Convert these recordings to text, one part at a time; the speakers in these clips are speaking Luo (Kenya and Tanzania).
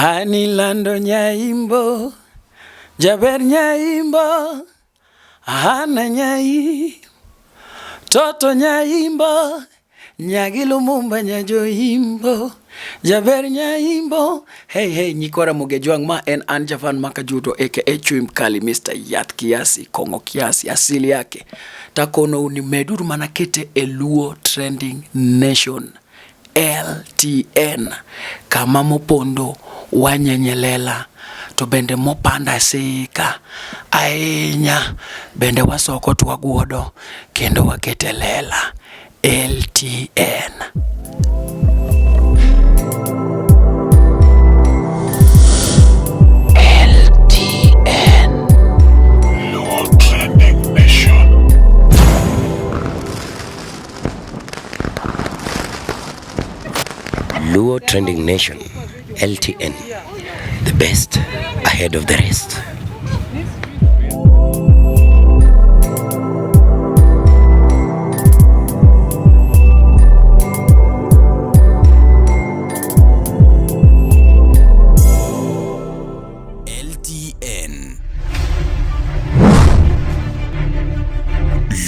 Anilando nyaimbo, jaber nyaimbo, Hana nyai, toto nyaimbo, nyagi Lumumba nyajoimbo, jaber nyaimbo. Hey hey, nyikwa Ramogi Ajwang' ma en an Javan Makajuto aka Chui Mkali, Mr. Yath Kiasi, Kong'o Kiasi, asili yake. Takonou ni meduru mana kete e Luo Trending Nation. LTN kama mopondo wanyenyelela to bende mopanda sika ahinya bende wasoko to waguodo kendo wakete lela LTN. LTN. Luo Trending Nation. Luo Trending Nation, LTN, the best ahead of the rest. LTN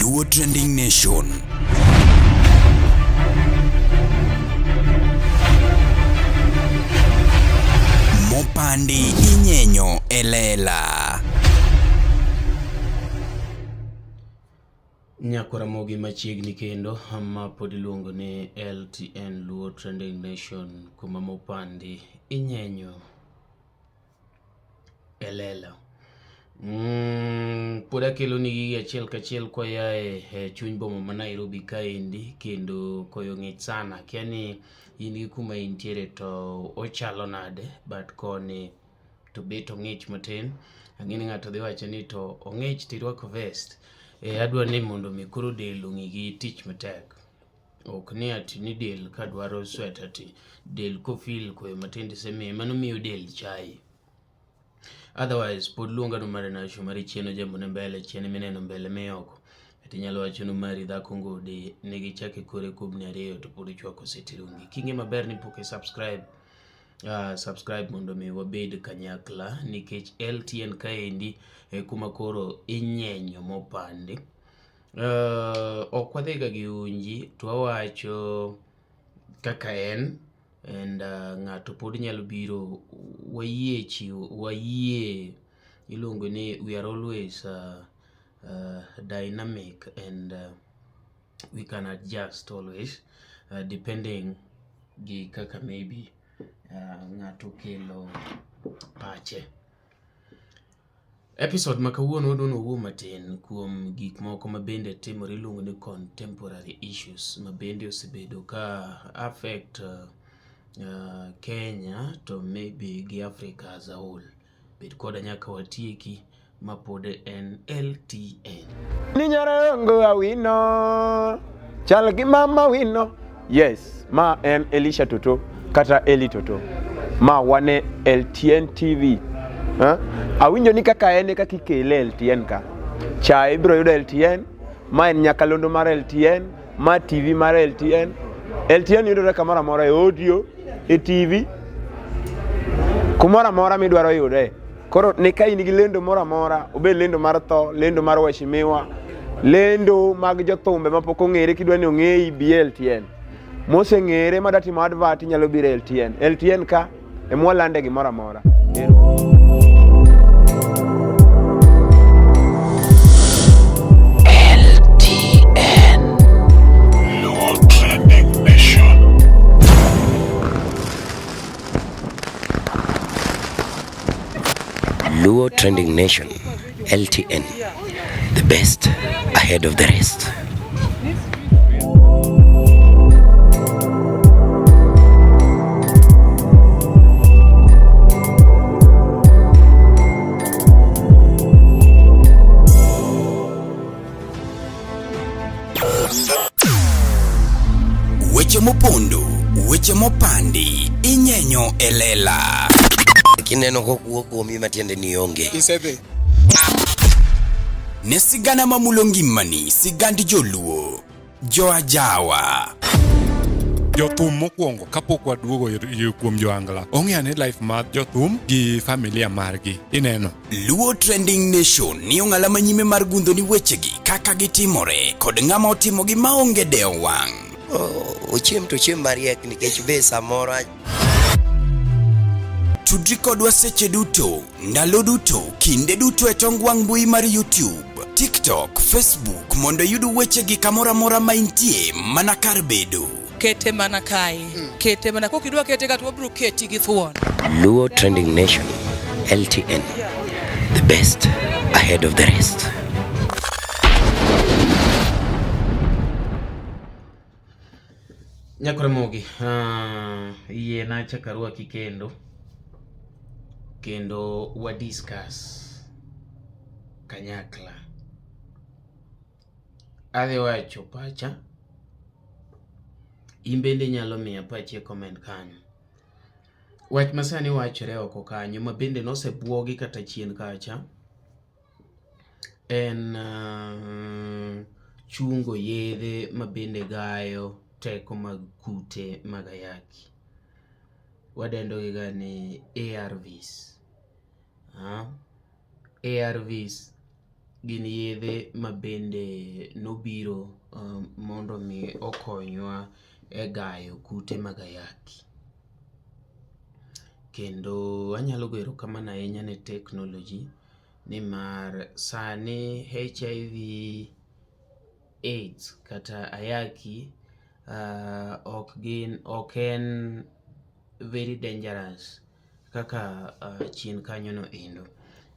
Luo Trending Nation. Mopandi inyenyo e lela. Nyakwaramogi machiegni kendo ma pod iluongo ni LTN Luo Trending Nation kuma mopandi inyenyo e lela. Mm, pod akelo ni gigi achiel kachiel koyae e chuny boma ma Nairobi kaendi kendo koyo ng'ich sana. Akia ni in gi kuma intiere to ochalo nade but koni to bet ong'ich matin. Ang'e ni ng'ato dhi wacho ni to ong'ich to irwako vest. Eh, adwa ni mondo mi koro del ong'i gi tich matek. Ok ni ati ni del ka dwaro sweta ati del kofil koyo matin tisemiye mano miyo del chayi. Otherwise pod luonga no mare nasho mari chien ojambo ne mbele chien mineno mbele mioko. Ati inyalo wacho ni mari dhako ngode nigi chak e kore kubni ariyo to pod ichwako sitirungi. King'e maber ni pok i subscribe subscribe mondo mi wabed kanyakla nikech LTN kaendi e kuma koro inyenyo mopandi. Ok wadhiga gi unji to wawacho kaka en and ng'ato pod nyalo biro wayie chiwo wayie iluongo ni we are always dynamic and we can adjust always depending gi kaka maybe ng'ato okelo pache. Episode ma kawuono wadwa ni wawuo matin kuom gik moko ma bende timore iluongo ni contemporary issues ma bende osebedo ka affect Kenya to maybe gi Africa as a whole. Bed koda nyaka watieki ma pod en LTN. Ni nyarongo awino chal gi mama wino. Yes, ma en Elisha Toto kata Eli Toto. Ma wane LTN TV. Ha? Awinjo ni kaka en e kaka ikele LTN ka. Chae ibiro yudo LTN, ma en nyakalondo mar LTN, ma TV mar LTN. LTN yudore kamoro amora e audio, e TV, kumoro amora midwaro yude. Koro ne ka in gi lendo moro amora, obed lendo mar tho, lendo mar weshimiwa, lendo mag jothumbe mapok ong'ere kidwa ni ong'eyi bi e LTN. Moseng'ere madwa timo advert inyalo biro e LTN. LTN ka ema walande gimoro amora. LTN Luo Trending Nation. Luo Trending Nation, LTN, the best ahead of the rest. Weche mopondo, weche mopandi, inyenyo e lela. Kineno kokuo kuomi matiende ni onge. Isedhi. Ne sigana mamulo ngimani, sigand joluo, joajawa. Jothum mokwongo kapok waduogo kuom joangla ong'e ane life mar jothum gi familia margi ineno. Luo Trending Nation ni ong'ala manyime mar gundho ni wechegi kaka gitimore kod ng'ama otimogi maonge dewo wang'. Ochiem to ochiem mariek nikech be samoro Tudri kodwa seche duto, ndalo duto, kinde duto e tong wang' mbui mar YouTube, TikTok, Facebook mondo iyud wechegi kamoro amora ma intie mana kar bedo. Kete mana kae. Kete mana kokidwa kete ka to wabiro keti gi thuon. Luo Trending Nation, LTN, the best ahead of the rest. Nyakoramogi, yiena achak arwaki kendo, kendo wa discuss kanyakla. Adhi wacho pacha, in bende inyalo miya pachi e comment kanyo. Wach masani wachore oko kanyo ma bende nosebuogi kata chien kacha en chungo yedhe ma bende gayo teko mag kute mag ayaki. Wadendo gi ga ni ARVs. ARVs gin yedhe ma bende nobiro mondo mi okonywa e gayo kute mag ayaki. Kendo anyalo goyo erokamano ahinya ne teknoloji nimar sani HIV AIDS kata ayaki ok gin ok en very dangerous kaka chien kanyo no endo.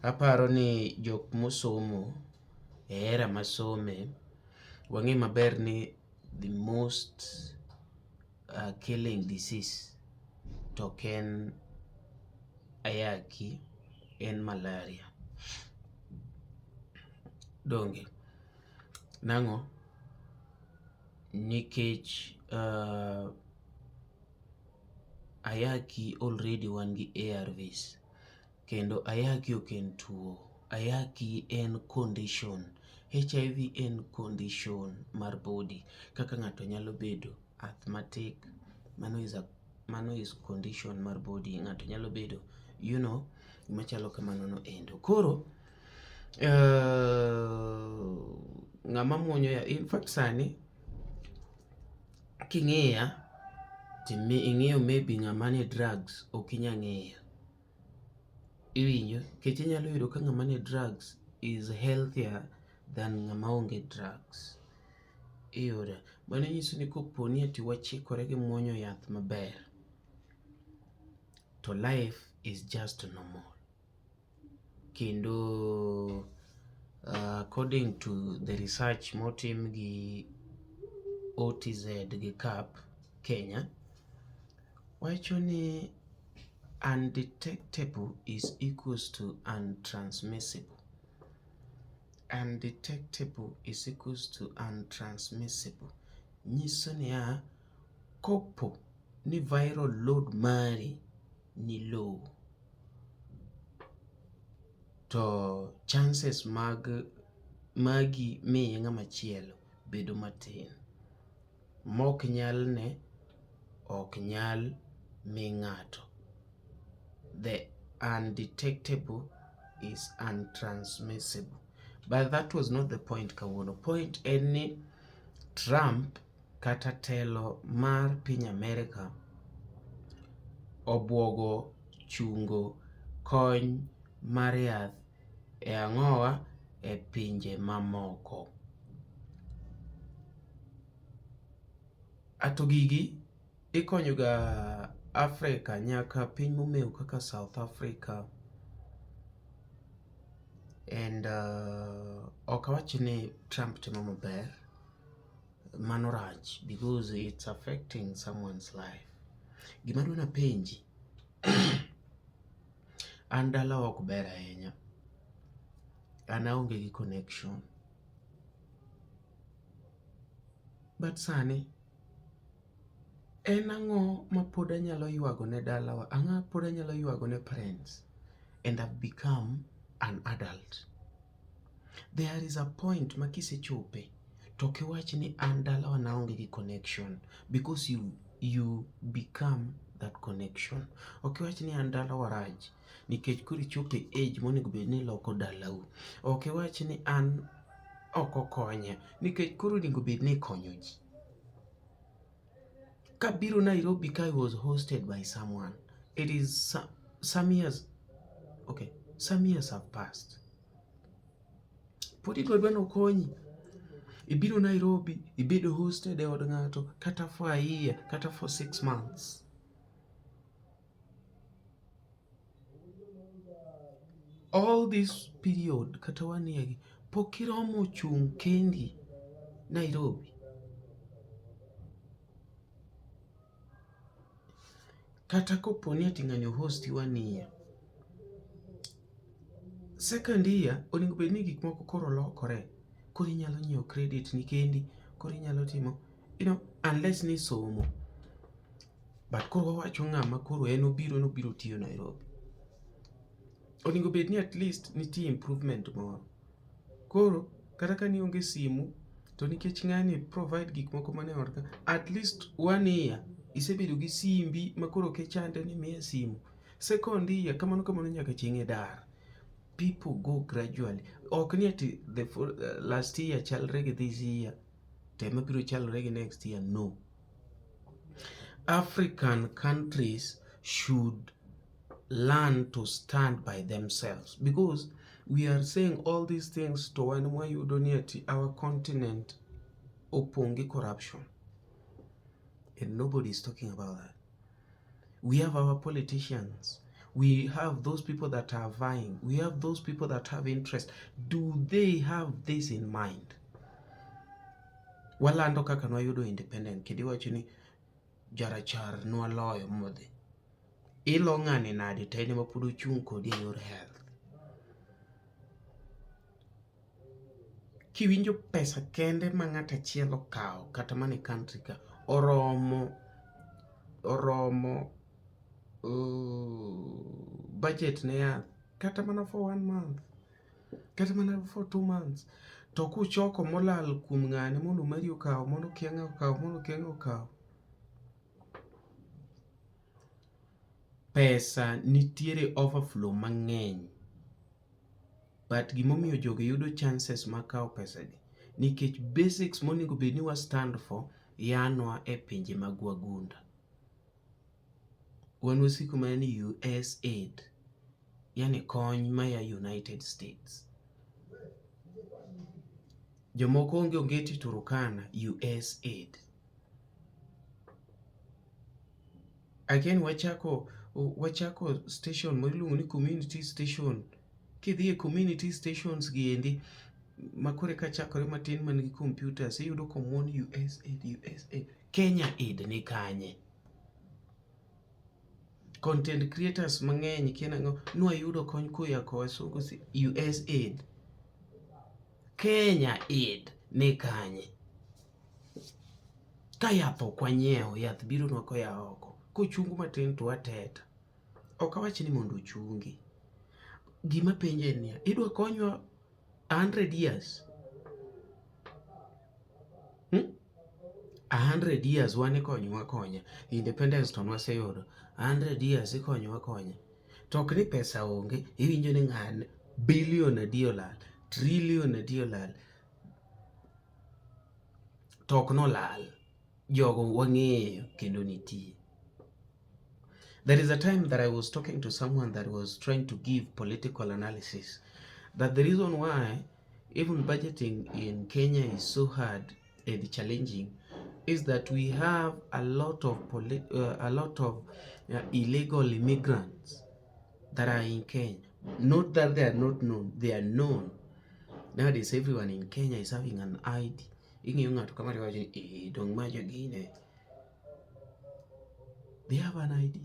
Aparo ni jok mosomo e era masome wang'e maber ni the most killing disease to ok en ayaki en malaria. Donge? Nang'o? Nikech ayaki already wan gi ARVs kendo ayaki ok en tuo, ayaki en condition. HIV en condition mar body kaka ng'ato nyalo bedo asthmatic, mano is a mano is condition mar body ng'ato nyalo bedo gimachalo kamano no endo. Koro ng'ama muonyo yath in fact sani king'iya to ing'iyo maybe ng'ama nie drugs ok inya ng'eyo. Iwinjo? Nikech inyalo yudo ka ng'ama nie drugs is healthier than ng'ama onge drugs. Iyudo? Mano nyiso ni kopo ni ati wachikore gi muonyo yath maber, to life is just normal. Kendo according to the research motim gi OTZ gi CAP Kenya, wacho ni undetectable is equals to untransmissible. Undetectable is equals to untransmissible. Nyiso niya, kopo ni viral load mari ni low, to chances mag magi miye ng'ama chielo bedo matin. Mok nyal ne ok nyal mi ng'ato. The undetectable is untransmissible. But that was not the point kawuono. Point en ni Trump kata telo mar piny Amerika obuogo chungo kony mar yath e ang'owa e pinje mamoko. Ato gigi ikonyo ga Afrika nyaka piny momew kaka South Africa and ok awach ni Trump timo maber, mano rach because it's affecting someone's life. Gima adwa napenji, an dalawa ok ber ahinya, an aonge gi connection. But sani en ang'o ma pod anyalo ywago ne dalawa? Ang'o pod anyalo ywago ne parents? And I've become an adult. There is a point ma kisechope to ok iwach ni an dalawa naonge gi connection because you You become that connection. Ok iwach ni an dalawa rach nikech koro ichopo e age monego bed ni iloko dalau. Ok iwach ni an ok okonya nikech koro onego bed ni ikonyo ji. Kabiro Nairobi ka I was hosted by someone. It is some years, okay, some years have passed. Pod idwa dwa nokonyi. Ibiro Nairobi, ibedo hosted e od ng'ato kata for a year, kata for 6 months. All this period kata one year gi, pok iromo chung' kendi Nairobi. Kata kopo ni ati ng'ani o-hosti one year, second year onego bed ni gik moko koro lokore. Koro inyalo nyiewo credit ni kendi, koro inyalo timo, you know, unless ni isomo. But koro wawacho ng'ama koro en obiro nobiro tiyo Nairobi. Onego bed ni at least nitie improvement moro. Koro kata ka nionge simu to nikech ng'ani provide gik moko mane ot ka, at least one year isebedo gi simbi ma koro ok ichande ni miya simu. Second year kamano kamano nyaka chieng' idar. People go gradually. Ok ni ati the last year chalre gi this year to ema biro chalre gi next year. No. African countries should learn to stand by themselves because we are saying all these things to wan wayudo ni ati our continent opong' gi corruption and nobody is talking about that. We have our politicians. We have those people that are vying. We have those people that have interest. Do they have this in mind? Walando kaka nwayudo independent kendo iwacho ni jarachar nwaloyo modhi. Ilo ng'ani nade to en ema pod ochung' kodi e yor health. Kiwinjo pesa kende ma ng'ato achiel okawo kata mana e country ka oromo oromo budget ne yath kata mana for one month kata mana for 2 months to kuchoko molal kuom ng'ane mondo mari okaw mondo kia ng'a okaw mondo kia ng'a okaw. Pesa nitiere overflow mang'eny but gimomiyo jogi yudo chances mar kawo pesa gi nikech basics monego bed ni wa stand for yanwa e pinje mag wagunda. Wan wasiko mana ni USAID, yani kony maya United States. Jomoko onge ongeti Turkana, USAID. Again wachako station moro iluongo ni community station. Kidhi e community stations gi endi ma koro eka chakore matin man gi computers iyudo komuon USAID, USAID. Kenya Aid ni kanye? Content creators mang'eny kia nang'o nwayudo kony koa kwa wasungu USAID. Kenya Aid ni kanye? Ka yath ok wanyiewo, yath bironwa koa oko. Kochung matin to wateta. Ok awach ni mondo ochungi. Gima penjo en niya, idwa konywa 100 years? 100 years wan ikonyowa akonya. Independence to nwaseyudo. 100 years ikonyowa akonya. To ok ni pesa onge, iwinjo ni ng'ane billion adi olal, trillion adi olal. To ok nolal. Jogo wang'eyo kendo nitie. There is a time that I was talking to someone that was trying to give political analysis that the reason why even budgeting in Kenya is so hard and challenging is that we have a lot of illegal immigrants that are in Kenya. Not that they are not known, they are known. Nowadays everyone in Kenya is having an ID. Ing'iyo ng'ato kama to iwacho ni eh dong' ma jogine. They have an ID.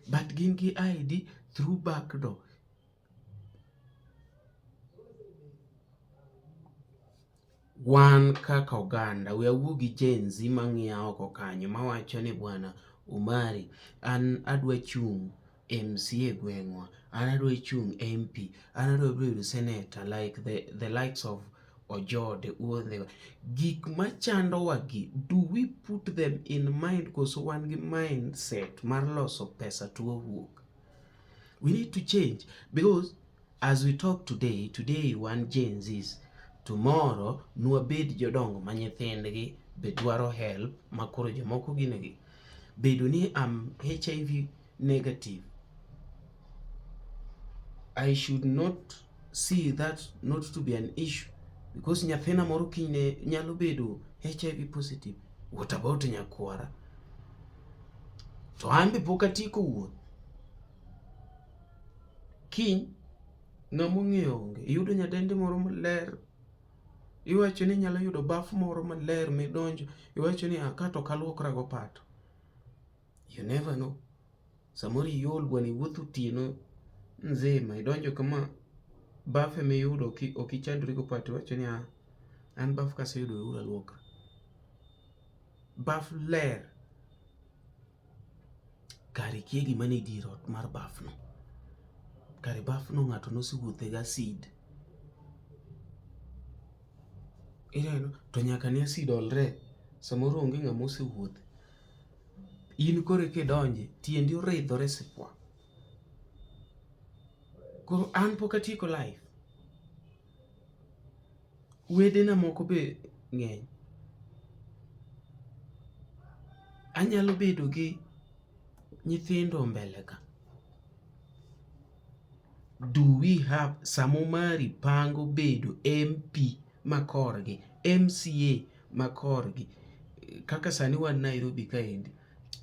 But gin gi ID through back door. Wan kaka oganda, we awuo gi Gen Z mang'iya oko kanyo mawacho ni bwana Omari, an adwa chung' MCA e gweng'wa, an adwa chung' MP, an adwa bedo senator like the likes of Ojode, wuodhewa. Gik machandowa gi, do we put them in mind koso wan gi mindset mar loso pesa to wawuok? We need to change because as we talk today, today wan Gen Zs, tomorrow nwabed jodongo ma nyithindgi be dwaro help ma koro jomoko ginegi. Bedo ni am HIV negative, I should not see that not to be an issue because nyathina moro kinyne nyalo bedo HIV positive. What about nyakwara? To an be pok atieko wuoth. Kiny ng'ama ong'eyo onge. Iyudo nyadendi moro maler, iwacho ni inyalo yudo baf moro maler midonjo, iwacho ni aka to ok aluokra go opato. You never know. Samoro iol bwana iwuotho otieno nzima idonjo kama baf ema iyudo ok ichandri go pato iwacho ni ah, an baf kaseyudo weuru aluokra. Baf ler. Kare ikia gima nie dier ot mar bafno. Kare bafno ng'ato nosewuothe gi acid. Ineno? To nyaka ne acid olre, samoro onge ng'ama osewuothe. In koro eka idonje, tiendi oridhore sipwa. Koro an pok atieko life. Wedena moko be ng'eny. Anyalo bedo gi nyithindo mbele ka. Do we have Samomari pango bedo MP ma korgi, MCA ma korgi. Kaka sani wan Nairobi kaendi,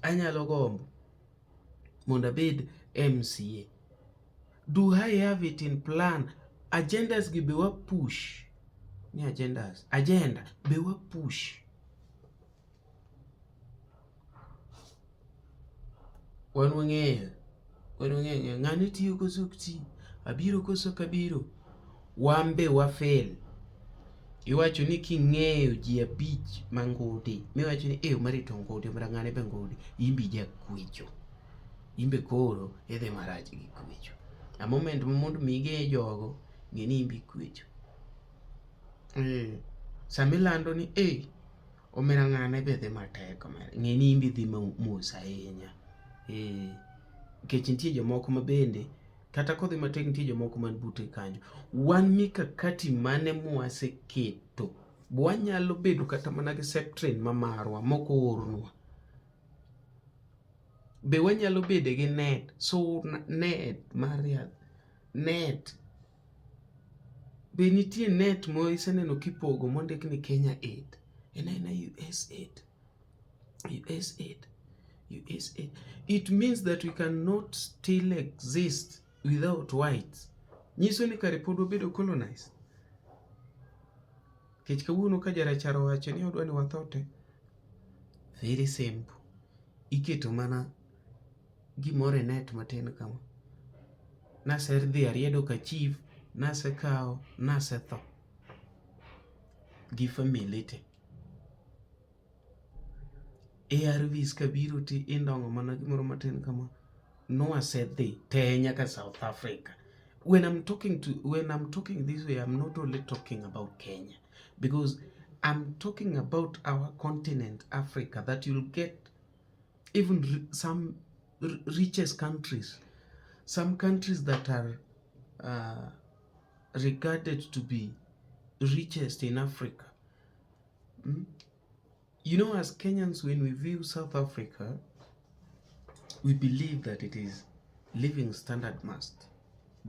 anyalo gombo mondo abed MCA. Do I have it in plan? Agendas gi be wa push. Ni agendas. Agenda be wa push. Wan wang'eyo, wan wang'eyo ng'ani tiyo koso ok ti, abiro koso ok abiro. Wan be wa fail. Iwacho ni king'eyo ji abich ma ngudi, miwacho ni eh Omari to ngudi, omera ng'ane be ngudi, in be ijakwecho. In be koro idhi marach gi kwecho. A moment ma mondo mi ing'e jogo, ng'e ni in be ikwecho. Eh, sama ilando ni eh Omera ng'ane be dhi matek omera. Ng'e ni in be idhi mos ahinya. Eh, nikech nitie jomoko ma bende kata kodhi matek nitie jomoko man bute kanyo. Wan mikakati mane mwaseketo wanyalo bedo kata mana gi septrin ma marwa mok oornwa. Be wanyalo bede gi net, so net mar yath, net Be nitie net ma iseneno kipogo mondik ni Kenya Aid? En aena USAID. USAID. USAID. It means that we cannot still exist without whites. Nyiso ni kare pod wabedo colonized. Nikech kawuono ka jarachar owacho ni odwa ni watho te. Very simple. Iketo mana gimoro e net matin kama. Nasedhi ariedo ka chief, nasekawo, nasetho gi family te. ARVs kabiro to indong'o mana gimoro matin kama. Nwasedhi te nyaka South Africa. When I'm talking to when I'm talking this way, I'm not only talking about Kenya because I'm talking about our continent, Africa, that you'll get even some richest countries, some countries that are uh, regarded to be richest in Africa. Mm? You know, as Kenyans, when we view South Africa, we believe that it is living standard must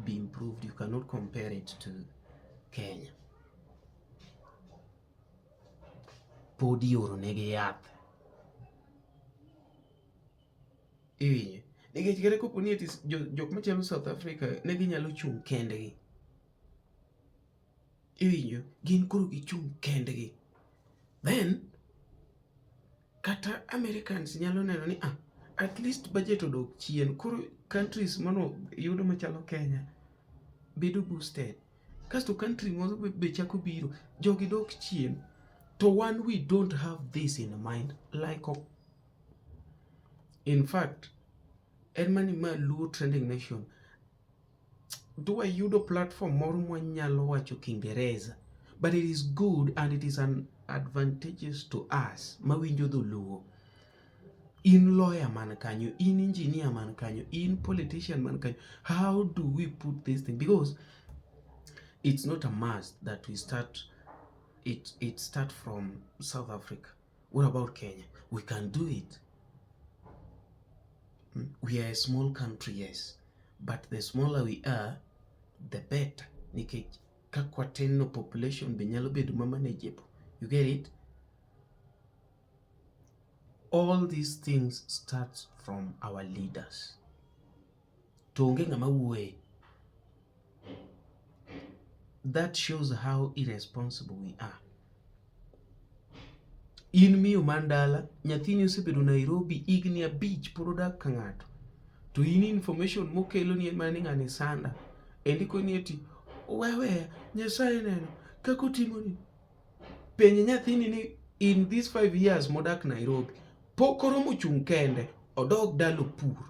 be improved. You cannot compare it to Kenya. Pod ioro negi yath. Iwinjo? Nikech kata kopo ni ati jok machalo South Africa ne ginyalo chung' kendgi. Iwinjo? Gin koro gichung' kendgi. Then kata Americans nyalo neno ni ah, at least budget odok chien. Koro countries mano yudo machalo Kenya bedo boosted. Kasto country moro be chako biro, jogi dok chien. To wan we don't have this in mind like in fact en mani ma Luo Trending Nation dwa yudo platform moro mwanyalo wacho Kiingereza. But it is good and it is an advantageous to us mawinjo dholuo. In lawyer man kanyo, in engineer man kanyo, in politician man kanyo, how do we put this thing? Because it's not a must that we start it, it start from South Africa. What about Kenya? We can do it. We are a small country, yes, but the smaller we are, the better. Nikech kaka watin no population be nyalo bedo ma manageable. You get it? All these things starts from our leaders. To onge ng'ama wuoye. That shows how irresponsible we are. In miyo man dala, nyathini osebedo Nairobi higni 5 pod odak ka ng'ato. To in information mokeloni en mana ni ng'ani sanda. Endi koni eti we aweya, Nyasaye neno kaka otimoni. Penj nyathini ni in these 5 years modak Nairobi, pok oromo chung' kende, odog dala opur.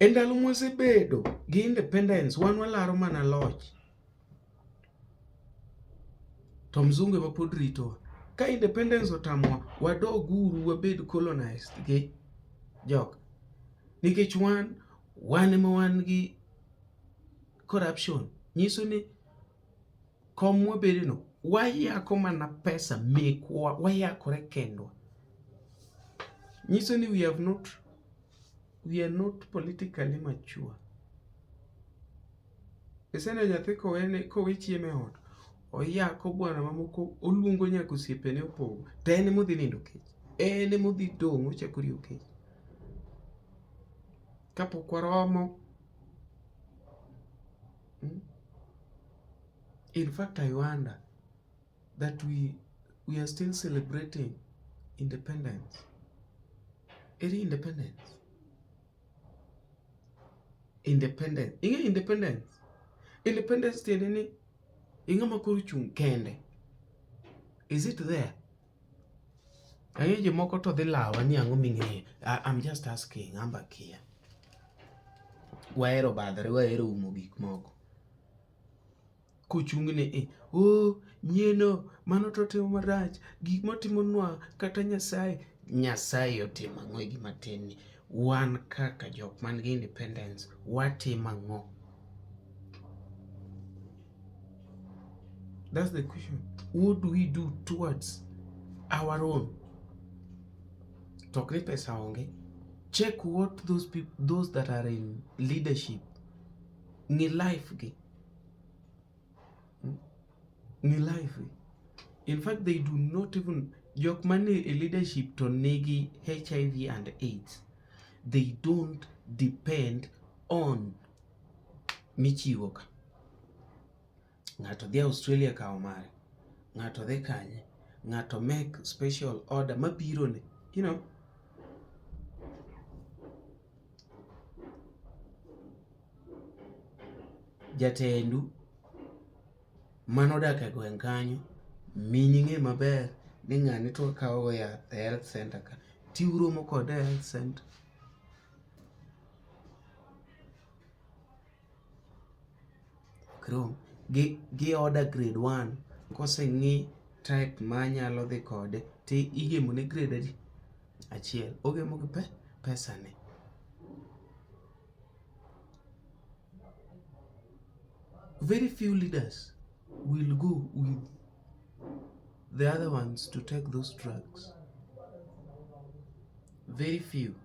E ndalo mwasebedo gi independence, wan walaro mana loch. To mzungu ema pod ritowa. Ka independence otamowa, wadog uru wabed colonized gi jok. Nikech wan, wan ema wan gi corruption. Nyiso ni kom mwabede no, wayako mana pesa mekwa, wayakore kendwa. Nyiso ni we have not, we are not politically mature. Iseneno nyathi kowene kowe chiemo e ot, oyako bwana mamoko, oluongo nyaka osiepene opogo, to en ema odhi nindo kech. En ema odhi dong' ochako riyo kech. Kapok waromo, In fact, I wonder that we are still celebrating independence. Ere independence? Independence. Ing'e independence? Independence tiende ni ing'ama koro chung' kende. Is it there? Ang'e jomoko to dhi lawa ni ang'o ming'eyo. I'm just asking, an be akia. Wahero badhore, wahero umo gik moko. Kochung'ne e, oh, nyieno, mano to otimo marach, gik motimonwa kata Nyasaye. Nyasaye otimo ang'o e gima tin ni? Wan kaka jok man gi independence, watimo ang'o? That's the question. What do we do towards our own? To ok ni pesa onge. Check what those people, those that are in leadership, ng'i life gi. Ng'i life gi. In fact, they do not even, jok mane e leadership to nigi HIV and AIDS. They don't depend on michiwo ka. Ng'ato dhi Australia kawo mare. Ng'ato dhi kanye. Ng'ato make special order mabiro ne. You know. Jatendu manodak e gweng' kanyo, mini ng'e maber ni ng'ani to kawo go yath e health center ka. Ti uromo kode e health center. Ok rom. Gi order grade 1 koseng'i type manyalo dhi kode ti igemo ne grade adi? Achiel. Ogemo gi pesa ne. Very few leaders will go with the other ones to take those drugs. Very few.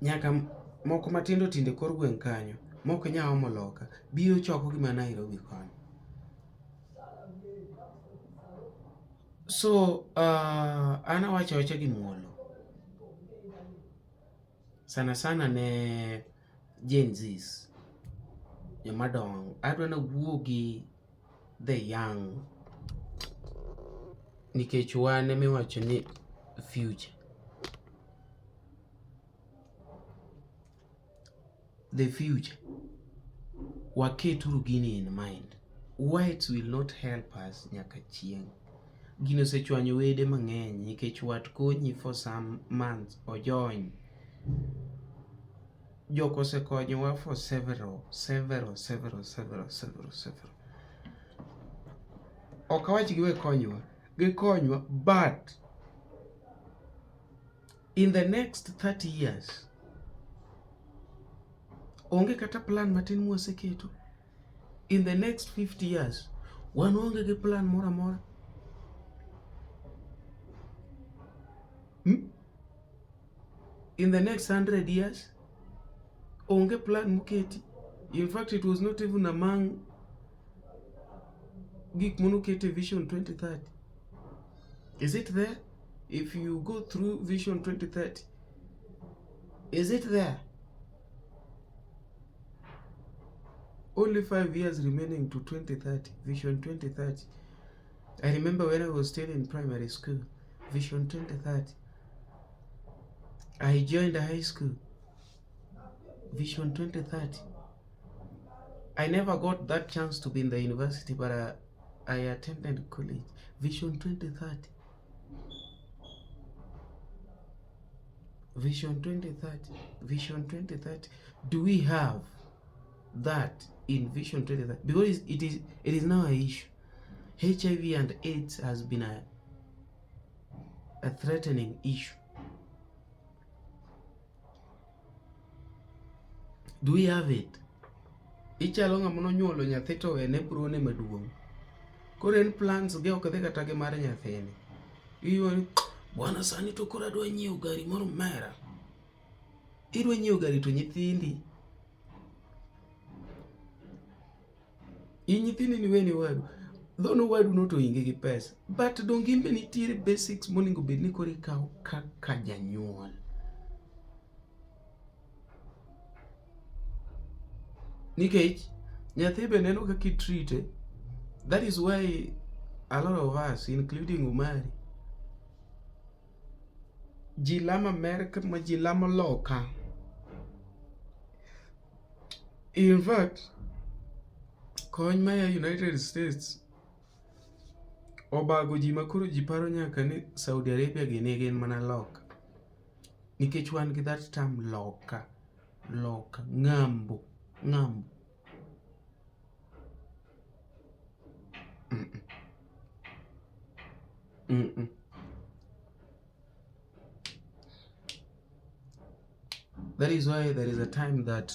Nyaka moko matindo tindo kor gweng' kanyo, mok nya omo loka, biro choko gi ma Nairobi koni. So, an awacho awacha gi muolo. Sana sana ne Gen Zs, joma dongo. Adwa nawuo gi the young nikech wan emiwacho ni future. The future. Waketuru gini in mind. Whites will not help us nyaka chieng'. Gini osechwanyo wede mang'eny nikech wat konyi for some months ojony. Jok osekonyowa for several, several, several, several, several, several. Ok awach giwe konywa, gikonywa but in the next 30 years onge kata plan matin mwaseketo. In the next 50 years wan onge gi plan moro amora. Hmm? In the next 100 years onge plan moketi. In fact, it was not even among gik manoket e Vision 2030. Is it there? If you go through Vision 2030, is it there? Only 5 years remaining to 2030, Vision 2030. I remember when I was still in primary school, Vision 2030. I joined high school, Vision 2030. I never got that chance to be in the university, but I attended college, Vision 2030. Vision 2030, Vision 2030. Do we have that in Vision 2030? Because it is now an issue. HIV and AIDS has been a threatening issue. Do we have it? Ichalo ng'ama nonyuolo nyathi to wene brone maduong'. Koro en plans ge ok dhi kata gi mar nyathini. Iwacho bwana sani to koro adwa nyiewo gari moro mera. Idwa nyiewo gari to nyithindi. In nyithindi ni weni wadu. Dhono wadu no to inge gi pesa. But donge in be nitiere basics monego bed ni koro ikawo kaka janyuol. Nikech nyathi be neno kaka i-treat. That is why a lot of us, including Umari, ji lamo Amerka ma ji lamo loka. In fact, kony maya United States obago ji makoro ji paro nyaka ni Saudi Arabia gini gin mana loka. Nikech wan gi that term loka, loka, ng'ambo, ng'ambo. Mm -mm. Mm -mm. That is why there is a time that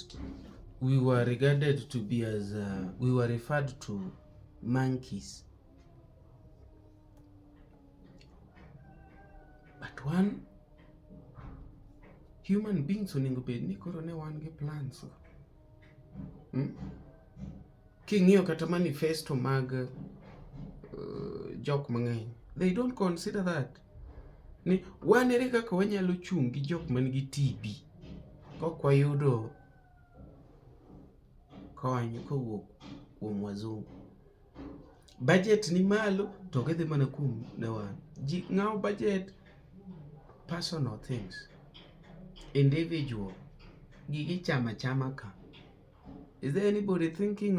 we were regarded to be as, we were referred to monkeys. But one human beings onego bed ni koro ne wan gi plans. King'iyo kata manifesto mag jok mang'eny, they don't consider that. Ni wan ere kaka wanyalo chung' gi jok man gi TB kok wayudo kony kowuok kuom wazungu. Budget ni malo to gidhi mana kuom ne wan. Ji ng'awo budget personal things, individual, gigi chama chama ka. Is there anybody thinking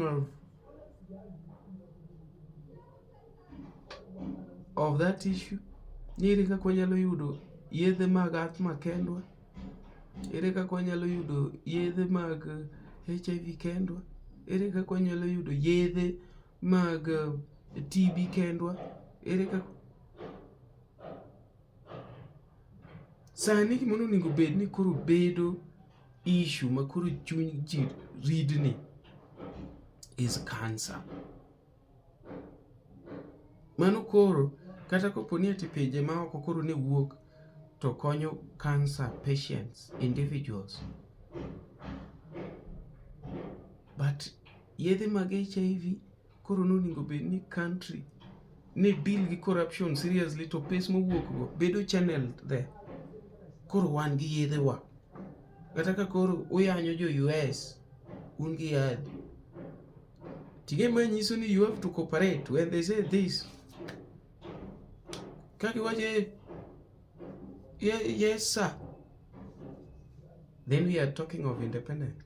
of that issue? Ni ere kaka wanyalo yudo yedhe mag asthma kendwa? Ere kaka wanyalo yudo yedhe mag HIV kendwa? Ere kaka wanyalo yudo yedhe mag TB kendwa? Ere kaka sani gima onego bed ni koro bedo issue ma koro chuny ji ridni is cancer. Mano koro kata kopo ni ati pinje maoko koro ne wuok to konyo cancer patients, individuals. But yedhe mag HIV koro nonego bed ni country ne deal gi corruption seriously to pes mowuok go bedo channeled there. Koro wan gi yedhe wa. Kata ka koro uyanyo jo US, un gi yadh. Tige ma nyiso ni you have to cooperate when they say this. Ka giwacho yes sir. Then we are talking of independence.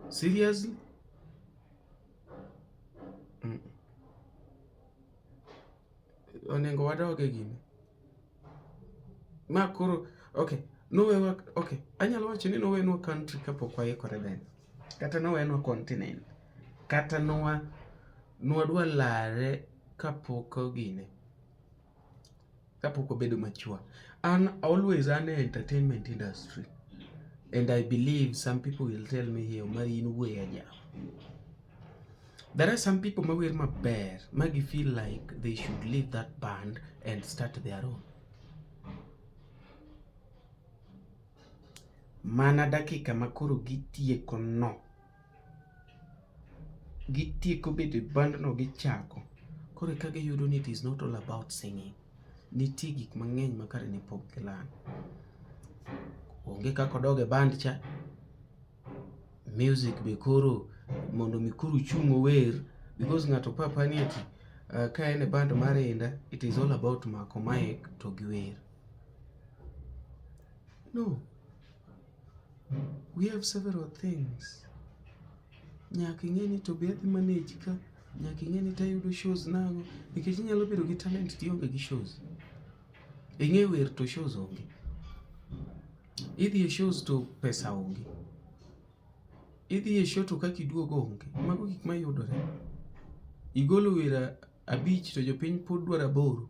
Seriously? Onego wadog e gini. Ma koro, okay. Nowewa, okay, anyalo wacho ni nowenwa country kapok waikore then. Kata nowenwa continent. Kata nowa nwadwa lare kapok gine. Kapok wabedo mature. An always an e entertainment industry. And I believe some people will tell me here, Omari in wuoyi ajawa. There are some people ma wer maber ma gi feel like they should leave that band and start their own. Mana dakika ma koro gitieko no, gitieko bedo e band no gichako, koro eka giyudo ni it is not all about singing. Nitie gik mang'eny ma kare ne pok gilearn. Onge kaka odog e band cha, music be koro mondo mi koro ochung' ower because ng'ato pa pa ni ati ka en e band mar Indah, it is all about mako mic to gi wer. No. We have several things. Nyaka ing'e ni to be adhi manage ka, nyaka ing'e ni tayudo shows nang'o, nikech inyalo bedo gi talent to ionge gi shows. Ing'e wer to shows onge. Idhi e shows to pesa onge. Idhi e show to kaka iduogo onge. Mago gik mayudore. Igolo wer abich to jopiny pod dwaro aboro.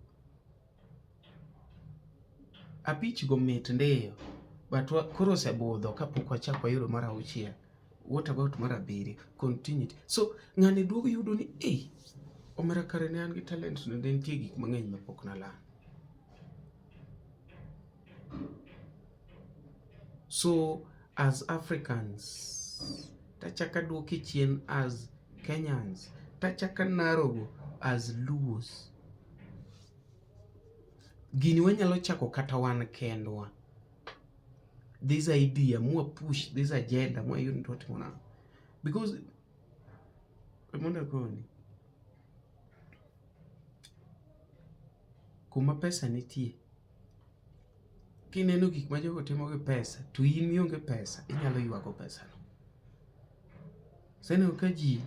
Abich go mit ndiyo but koro osebudho kapok wachako wayudo mar auchiel. What about mar abiriyo? Continuity. So ng'ani duogo yudo ni ei, omera kare ne an gi talent to ne nitie gik mang'eny mapok nalearn. So as Africans, tachako aduoki chien as Kenyans, tachako anarogo as Luos. Gini wanyalo chako kata wan kendwa. This idea mwa push this agenda mwayud ni watimo nang'o. Because mondo akoni, kuma pesa nitie, kineno gik ma jogo timo gi pesa to in mionge pesa inyalo ywago pesano. Aseneno ka ji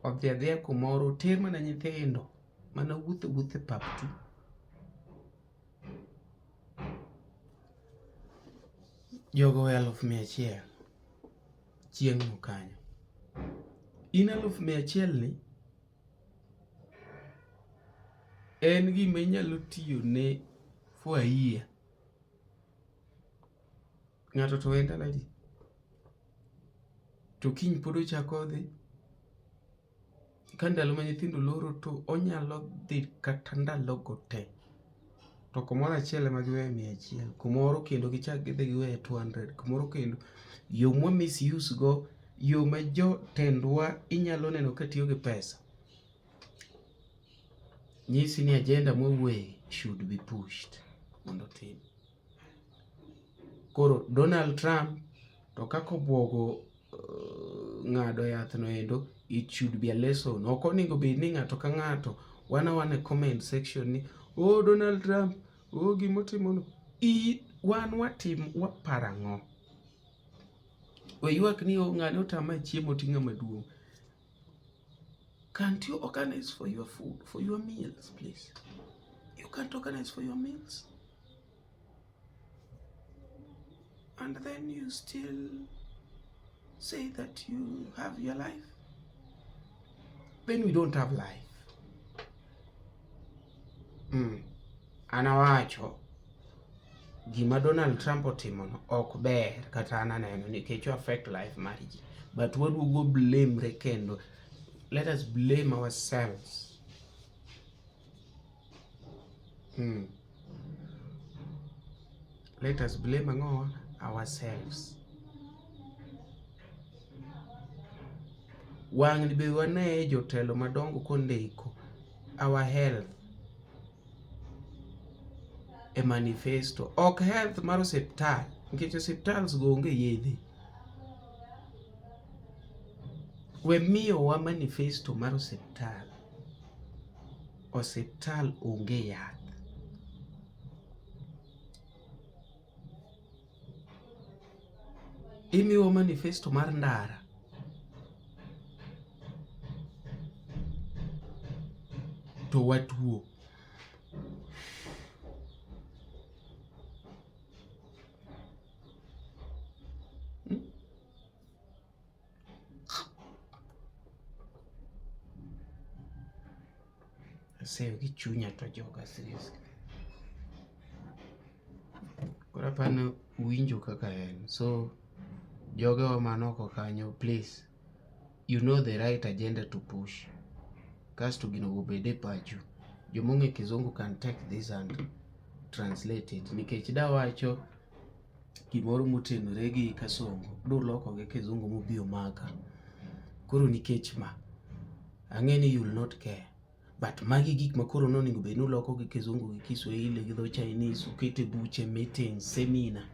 odhi adhiya kumoro oter mana nyithindo mana wuotho awuotha e pap tu. Jogo owe 100,000 chieng'no kanyo. In 100,000 ni en gima inyalo tiyone for a year. Ng'ato to en ndalo adi? To kiny pod ochako odhi. Ka ndalo ma nyithindo loro to onyalo dhi kata ndalogo te. To kumoro achiel ema giweye 100, kumoro kendo gichak gidhi giweye 200, kumoro kendo. Yo mwa misuse go, yo ma jotendwa inyalo neno ka tiyo gi pesa, nyisi ni agenda mwawuoye should be pushed mondo otim. Koro Donald Trump to kaka obuogo ng'ado yath no endo, it should be a lesson. Ok onego bed ni ng'ato ka ng'ato wan awana e comment section ni oh Donald Trump, oh gimotimo no. Wan watim waparo ang'o? We ywak ni oh ng'ane otama e chiemo to ing'ama duong'. Can't you organize for your food, for your meals, please? You can't organize for your meals? And then you still say that you have your life? Then we don't have life. An awacho gima Donald Trump otimono ok ber kata an aneno nikech o affect life mar ji. But waduogo blame re kendo. Let us blame ourselves. Let us blame ang'owa? Ourselves. Wang'ni be waneye jotelo madongo kondiko our health e manifesto. Ok health mar osiptal, nikech osiptals go onge yedhe. We miyowa manifesto mar osiptal. Osiptal onge yath. Imiyowa manifesto mar ndara. To watuo. Aseyo gi chunya to joga seriously. Koro apani uwinjo kaka en. So jogewa man oko kanyo please you know the right agenda to push. Kasto gino obed e pachu. Joma ong'e kizungu can take this and translate it. Nikech dawacho gimoro motenore gi kasongo, duloko gi kizungu mubi omaka. Koro nikech ma, ang'e ni you will not care. But magi gik ma koro nonego bed ni uloko gi kizungu gi Kiswahili gi dho Chinese ukete buche, meetings, seminar.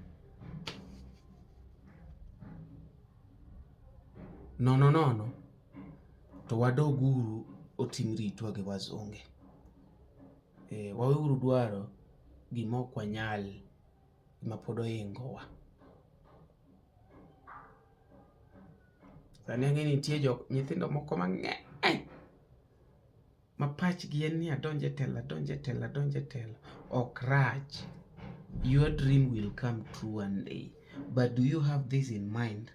Nono nono to wadoguru otim ritwa gi wazunge. Eh, waweuru dwaro gima ok wanyal, gima pod ohingowa. Sani ang'e ni nitie jok nyithindo moko mang'eny ma pachgi en ni adonj e telo, adonj e telo, adonj e telo. Ok rach. Your dream will come true one day. But do you have this in mind?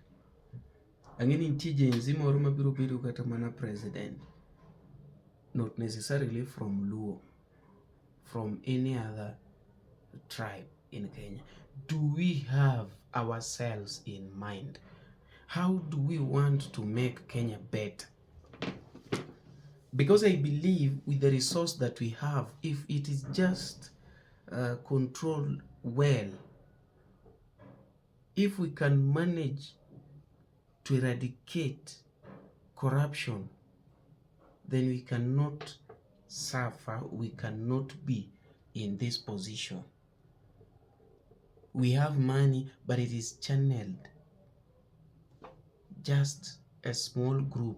Ang'e ni nitie Gen Z moro mabiro bedo kata mana president. Not necessarily from Luo. From any other tribe in Kenya. Do we have ourselves in mind? How do we want to make Kenya better? Because I believe with the resource that we have, if it is just controlled well, if we can manage to eradicate corruption, then we cannot suffer, we cannot be in this position. We have money, but it is channeled. Just a small group.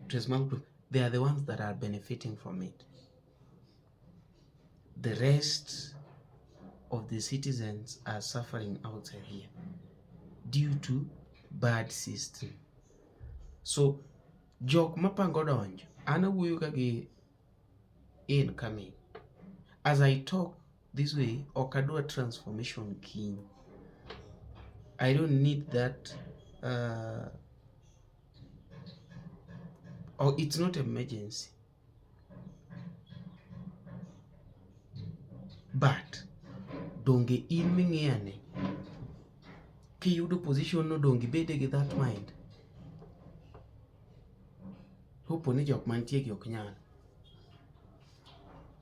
To a small group. They are the ones that are benefiting from it. The rest of the citizens are suffering outside here due to bad system. So, jok mapango donjo, an awuoyo ka gi incoming. As I talk this way, ok adwa transformation kiny. I don't need that. Oh, it's not emergency. But donge in ming'iyane kiyudo position no donge ibede gi that mind. Hopo ni jok mantie gi ok nyal.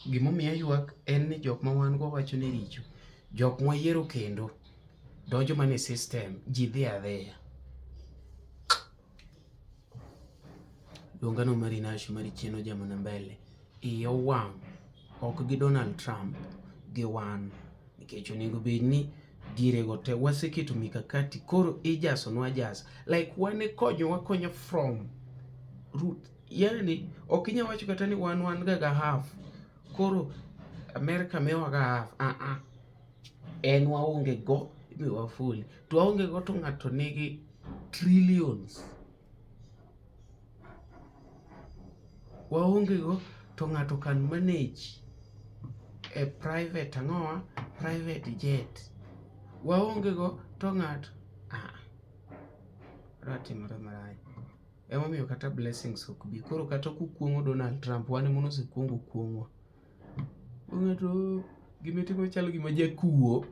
Gimomiyo aywak en ni jok ma wan go wacho ni richo. Jok mwayiero kendo donjo mana e system, ji dhi adhiya. Luonga no mari Nash mari chien ojamona mbele. Iye owang' ok gi Donald Trump gi wan nikech onego bed ni diere go te waseketo mikakati koro ijasonwa ajasa like wan e konyo wakonyo from root yani ok inyal wacho kata ni wan wan ga ga half koro America miyowa ga half ah ah en waonge go imiyowa fully to waonge go to ng'ato nigi trillions waonge go to ng'ato can manage a private ang'owa private jet waonge go to ng'ato ah ratimore marach emomiyo kata blessings ok bi koro kata kukuong'o Donald Trump wan ema nosekuongo kuong'wa ng'ato gimitimo chalo gima jakuo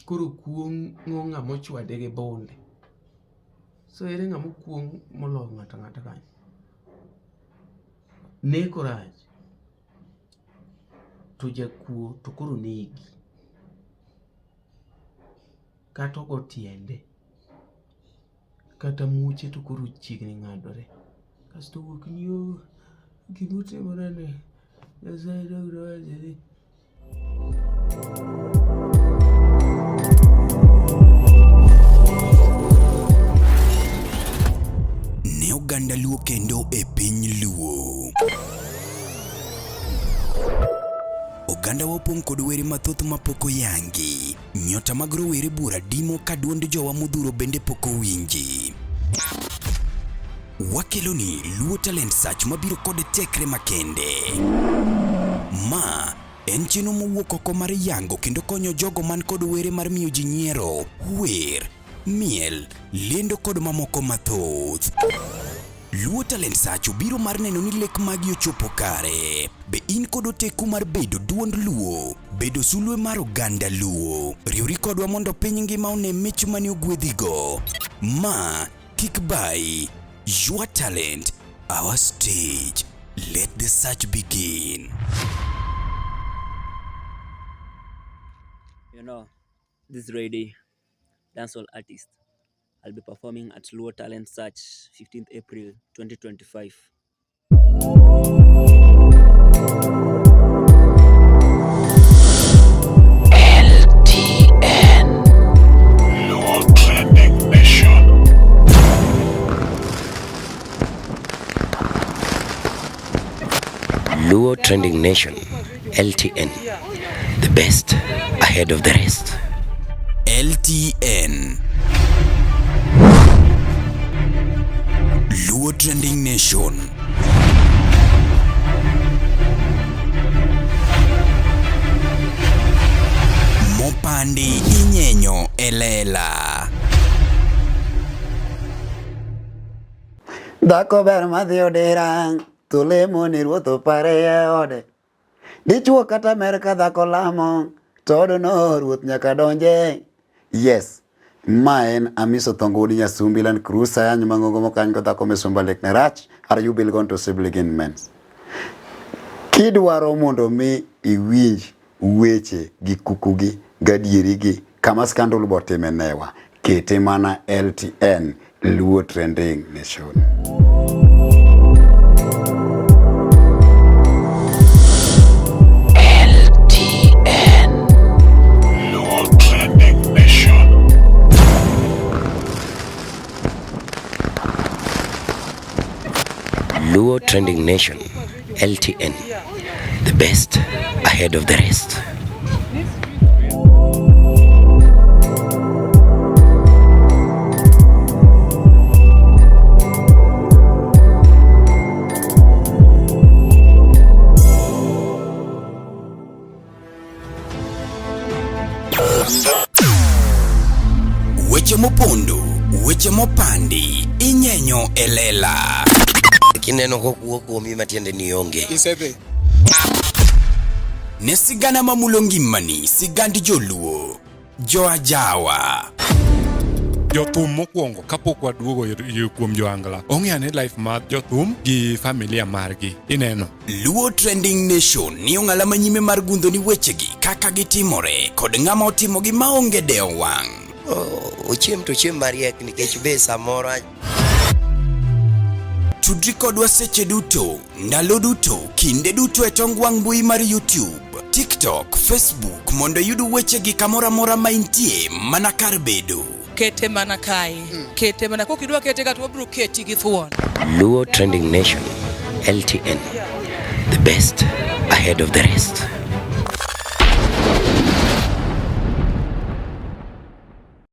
koro kuong'o ng'ama ochwade gi bunde so ere ng'ama okuong' moloyo ng'ato ang'ata kanyo neko rach to jakuo to koro negi kata ogo tiende kata muche to koro chiegni ng'adore kasto owuok ni oo gimotimore ni Nyasaye dong nowacho ni Ne oganda Luo kendo e piny Luo. Ogandawa opong' kod were mathoth mapok oyangi. Nyota mag rowere buora dimo ka duond jowa modhuro bende pok owinji. Wakeloni Luo Talent Search mabiro kod tekre makende. Ma en chenro mowuok oko mar yango kendo konyo jogo man kod were mar miyo ji nyiero, wer, miel, lendo kod mamoko mathoth. Luo Talent Search obiro mar neno ni lek magi ochopo kare. Be in kod oteku mar bedo duond Luo, bedo sulwe mar oganda Luo? Riwri kodwa mondo piny ngima one mich mane ogwedhigo. Ma kik bayi. Your talent, our stage. Let the search begin. You know, this lady, dancehall artist, I'll be performing at Luo Talent Search 15th April 2025. LTN. Luo Trending Nation. Luo Trending Nation, LTN. The best ahead of the rest. LTN. Luo Trending Nation. Mopandi inyenyo elela. Dhako ber madhi odera, to lemo ni ruoth opare e ode. Dichuo kata mer ka dhako lamo, to odno ruoth nyaka donje. Yes, ma en Amiso Thongo wuod Nyasumbi Land Cruiser ayany mang'ongo mokany go dhako misumba lek ne rach are you bill gone to sibling mens. Kidwaro mondo mi iwinj weche gi kukugi gadierigi kama scandal botime newa kete mana LTN Luo Trending Nation. LTN. Luo Trending Nation. Luo Trending Nation, LTN. The best ahead of the rest. Weche mopondo, weche mopandi, inyenyo e lela. Kineno kokuo kuomi matiende ni onge. Isedhi. Ne sigana mamulo ngimani, sigand joluo, joajawa. Jothum mokwongo kapok waduogo kuom joangla ong'e ane life mar jothum gi familia margi ineno. Luo Trending Nation ni ong'ala manyime mar gundho ni wechegi kaka gitimore kod ng'ama otimogi maonge dewo wang'. Ochiem to ochiem mariek nikech be samoro Tudri kodwa seche duto, ndalo duto, kinde duto e tong wang' mbui mar YouTube, TikTok, Facebook mondo iyud wechegi kamoro amora ma intie mana kar bedo. Kete mana kae. Kete mana kokidwa kete ka to wabiro keti gi thuon. Luo Trending Nation, LTN. The best ahead of the rest.